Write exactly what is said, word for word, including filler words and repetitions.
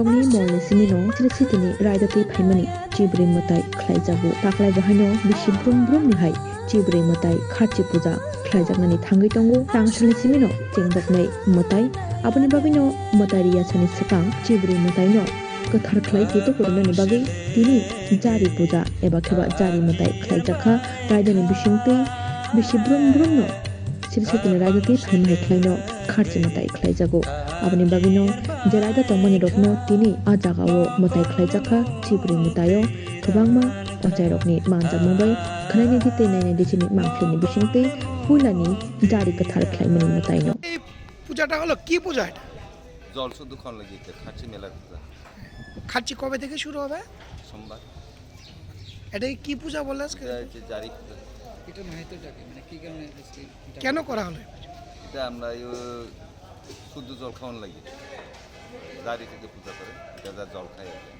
Ni molni simino sri sitini raida twi phaimani chibrwi mwtai khlaijago. Taklai bahaino bisi brum brumni hai chibrwi mwtai kharchi puja khlaijaknani thangwi tongo. Tangsalni simino chengjaknai mwtai. Aboni bagwino mwtai riyasani swkang chibrwi mwtaino kwthar khlai kutuk rwnani bagwi tini jari puja eba kheba jari mwtai khlaijakha. Raidani bisingtwi bisi brum brumno sri sitini raida twi phaima hai khlaino kharchi mwtai khlaijago. Aboni bagwino je raida tongmani rokno tini a jagao mwtai khlaijakha. Chibrwi mwtaio kwbangma ochairokni manjakmung bai khwnainai di tei nainai di chini mangphlini bisingtwi puilani jari kwthar khlaimani mwtaino. এই পূজাটা হলো কি পূজা এটা? জল শুদ্ধ খাওয়ানো লাগে, এটা খাচ্ছি মেলার পূজা। খাচ্ছি কবে থেকে শুরু হবে? সোমবার। এটা কি পূজা বললে আজকে? এটা হচ্ছে জারি পূজা। এটা মাহাত্ম্যটা কি? মানে কি কারণে আজকে এটা কেন করা হলো এই পূজা? এটা আমরা এই শুদ্ধ জল খাওয়ানো লাগে, জারি থেকে পূজা করে, এটা যা জল খায় আর কি।